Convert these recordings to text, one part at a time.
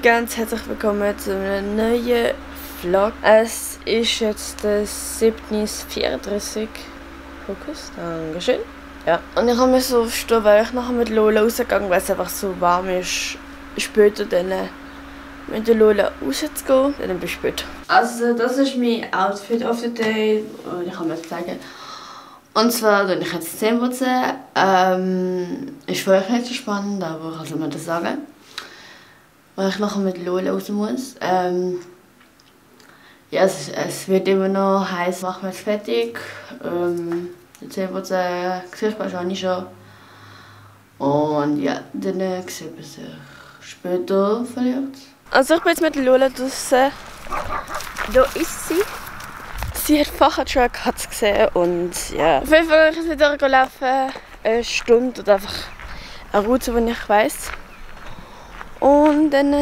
ganz herzlich willkommen zu einem neuen Vlog. Es ist jetzt der 7.34 Fokus, dankeschön. Ja. Und ich habe mich so aufstehen, weil ich nachher mit Lola rausgegangen, weil es einfach so warm ist. Später dann mit der Lola rauszugehen, dann bis später. Also das ist mein Outfit of the day, und ich kann mir sagen. Und zwar tue ich jetzt Zähne putzen. Ist vielleicht nicht so spannend, aber ich kann mir das sagen. Weil ich nachher mit Lola raus muss. Ja, es wird immer noch heiß, machen wir jetzt fertig. Die Zähne putzen, Gesichtswasch habe ich schon. Und ja, dann sieht man sich später vielleicht. Also ich bin jetzt mit Lola draußen. Da ist sie. Sie hat vorher schon eine Katze gesehen und ja. Auf jeden Fall ist wieder gelaufen, eine Stunde oder einfach eine Route, die ich weiss. Und dann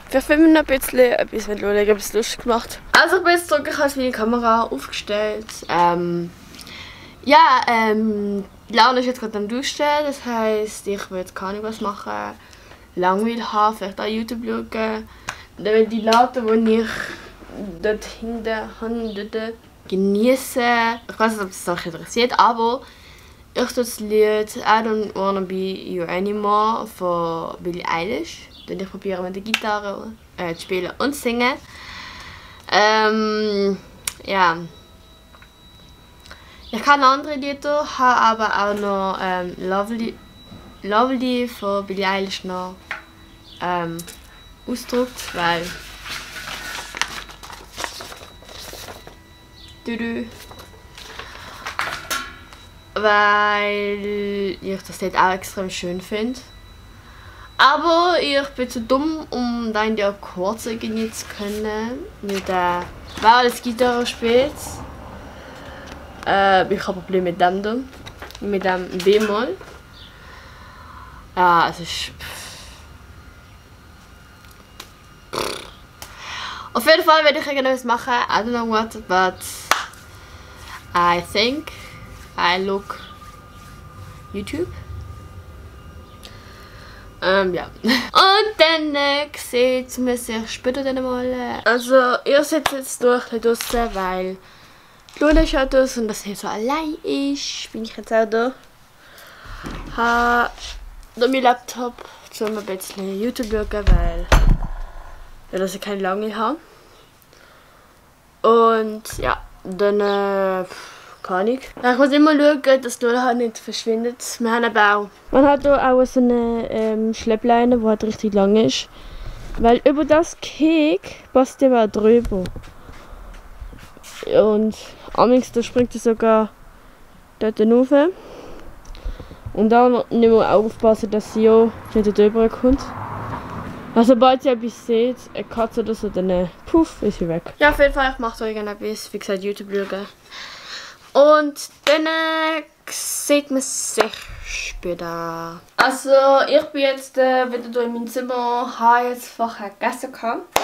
verfilmen wir noch ein bisschen etwas mit Lola, ich habe es lustig gemacht. Also ich bin jetzt zurück, ich habe meine Kamera aufgestellt. Laune ist jetzt gerade am Duschen, das heisst, ich will jetzt keine was machen, Langweil haben, vielleicht auch YouTube schauen. Dann will die Laute, die ich dort hinten habe, genießen. Ich weiß nicht, ob das euch interessiert, aber ich tue das Lied I Don't Wanna Be You Anymore von Billie Eilish. Ich probiere mit der Gitarre zu spielen und zu singen. Ja. Ich kann andere Lieder, habe aber auch noch Lovely von Billie Eilish noch ausgedruckt, weil ich das Lied auch extrem schön finde. Aber ich bin zu dumm, um dann die Akkorde genießen zu können. Mit wer alles Gitarre spielt. Ich habe Probleme mit dem hier. Mit dem B-Moll. Ja, es ist. Auf jeden Fall werde ich irgendwas machen. I don't know what, but I think I look YouTube. Ja. Und dann sieht man sich später dann mal. Also ihr seid jetzt durch draußen, weil Lola ist auch draußen und dass sie so allein ist, bin ich jetzt auch da. Habe da meinen Laptop, um ein bisschen YouTube schauen, weil ich keine Lange habe. Und ja, dann kann ich. Ich muss immer schauen, dass Lola halt nicht verschwindet. Wir haben aber auch. Man hat hier auch so eine Schleppleine, die halt richtig lang ist. Weil über das Kek passt die auch drüber. Und amigs da springt sie sogar dort rauf. Und dann müssen wir aufpassen, dass sie auch nicht drüber kommt. Also sobald ihr etwas seht, eine Katze oder so, dann puff, ist sie weg. Ja, auf jeden Fall, ich mache so irgendetwas, wie gesagt, YouTube schauen. Und dann sieht man sich später. Also ich bin jetzt wieder hier in meinem Zimmer, habe jetzt vorher gegessen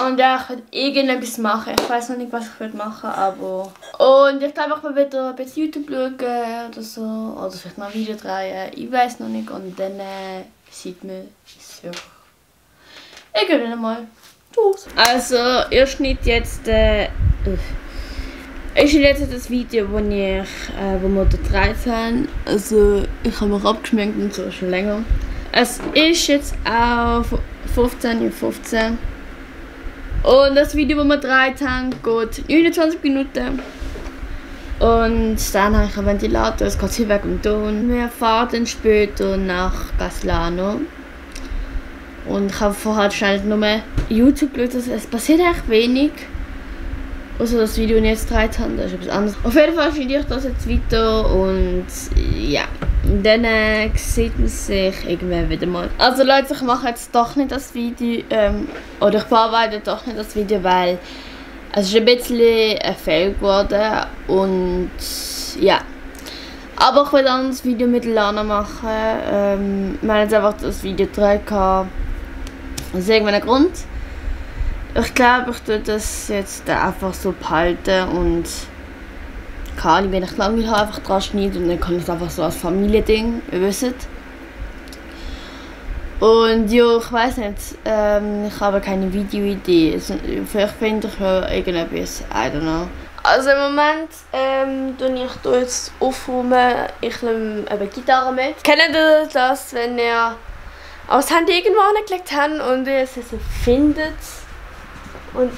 und ja, ich will irgendetwas machen. Ich weiß noch nicht, was ich machen will, aber. Und ich glaube, ich will wieder ein bisschen YouTube schauen oder so. Oder vielleicht mal ein Video drehen. Ich weiß noch nicht. Und dann sieht man sich. Ich gehe dann mal. Tschüss. Also, ihr schneidet jetzt. Ich schneide jetzt das Video, wo wir da gedreht haben. Also, ich habe mich abgeschminkt und so schon länger. Es ist jetzt auch 15:15 Uhr. Und das Video, das wir gedreht haben, geht 29 Minuten. Und dann habe ich einen Ventilator, es geht hier weg und Ton. Wir fahren dann später nach Caslano. Und ich habe vorher schnell nur YouTube geschaut, es passiert echt wenig. Also das Video, das ich jetzt gedreht habe, das ist etwas anderes. Auf jeden Fall schneide ich das jetzt weiter und ja, dann sieht man sich irgendwann wieder mal. Also Leute, ich mache jetzt doch nicht das Video, oder ich bearbeite doch nicht das Video, weil es ist ein bisschen ein Fail geworden und ja. Aber ich will dann das Video mit Lana machen. Wir haben jetzt einfach das Video gedreht, aus irgendeinem Grund. Ich glaube, ich tue das jetzt einfach so behalten und kann, wenn ich lange habe, einfach dran schneiden und dann kann ich es einfach so als Familiending, ihr wisst. Und dann werde ich euch Und ja, ich weiß nicht, ich habe keine Videoidee. Vielleicht finde ich ja irgendetwas, I don't know. Also im Moment tue ich hier jetzt aufräumen. Ich nehme eben Gitarre mit. Kennt ihr das, wenn ihr das Handy irgendwo angelegt habt und ihr es findet? Und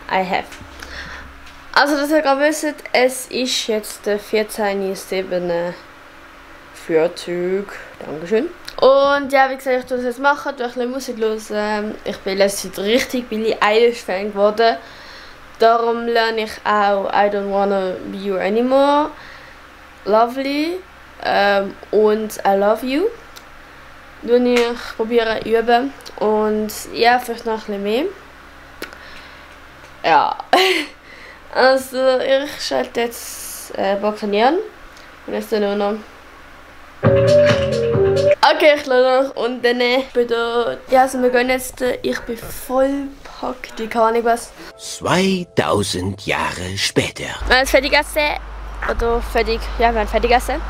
I have. Also, dass ihr gerade wisst, es ist jetzt der 14.07. Viertag. Dankeschön. Und ja, wie gesagt, ich tue das jetzt machen, tue ein bisschen Musik hören. Ich bin letzte Zeit richtig Billie Eilish Fan geworden. Darum lerne ich auch I Don't Wanna Be You Anymore, Lovely und I Love You. Ich probiere üben und ja, vielleicht noch ein bisschen mehr. Ja, also ich schalte jetzt Boxanieren und jetzt nur noch. Okay, ich lade noch und dann bin da. Ja, also wir gehen jetzt. Ich bin voll packt, ich kann nicht was. 2000 Jahre später. Wir haben es fertig gegessen. Oder fertig. Ja, wir haben fertig gegessen. Ja.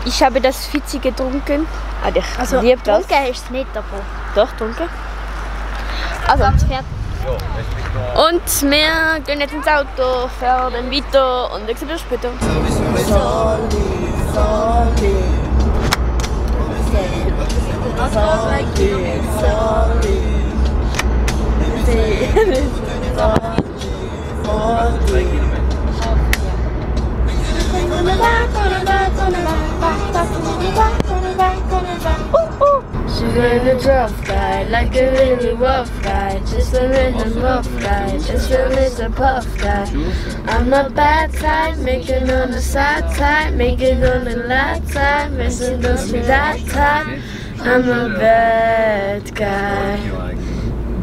Ich habe das Fizi getrunken. Also, liebe das. Trunken ist es nicht, aber. Doch, trunken. Also. Und wir gehen jetzt ins Auto, fahren dann weiter und ich sehe euch später. She's really a rough guy, like a really rough guy. Just a really rough guy, just a little puff guy. I'm a bad type, making on the side type, making on the left type, missing those with that type. I'm a bad guy.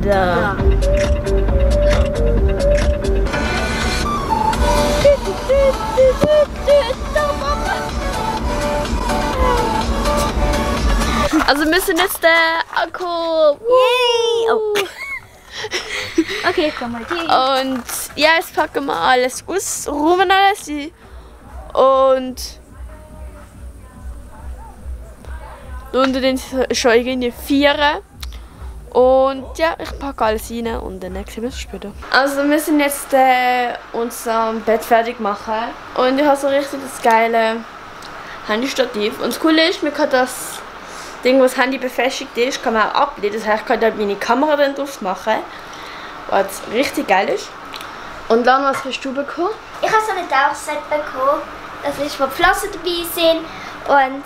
Duh. Also wir müssen jetzt Akku. Yay! Oh. Okay, komm mal hier. Und ja, jetzt packen wir alles aus, räumen alles ein. Und unter den schon irgendwie 4. Und ja, ich packe alles rein und dann sehen wir uns später. Also wir sind jetzt unser Bett fertig machen. Und ich habe so richtig das geile Handystativ. Und das Coole ist, man kann das Ding, wo das Handy befestigt ist, kann man auch ablegen. Das heißt, ich kann da meine Kamera dann drauf machen, was richtig geil ist. Und dann, was hast du bekommen? Ich habe so ein Tauchset bekommen. Das ist, wo Flossen dabei sind und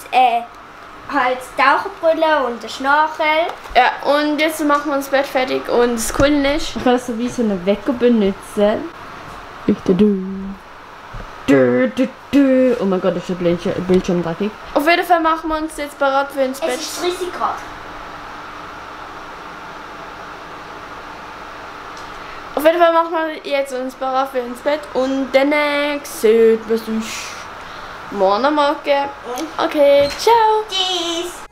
halt Taucherbrille und der Schnorchel. Ja, und jetzt machen wir das Bett fertig und das Coole ist, ich kann das so wie so einen Wecker benutzen. Oh mein Gott, ist der Bildschirm dreckig. Auf jeden Fall machen wir uns jetzt bereit für ins Bett. Es ist 30 Grad. Auf jeden Fall machen wir jetzt uns bereit für ins Bett und dann sieht man uns morgen. Okay, ciao. Tschüss.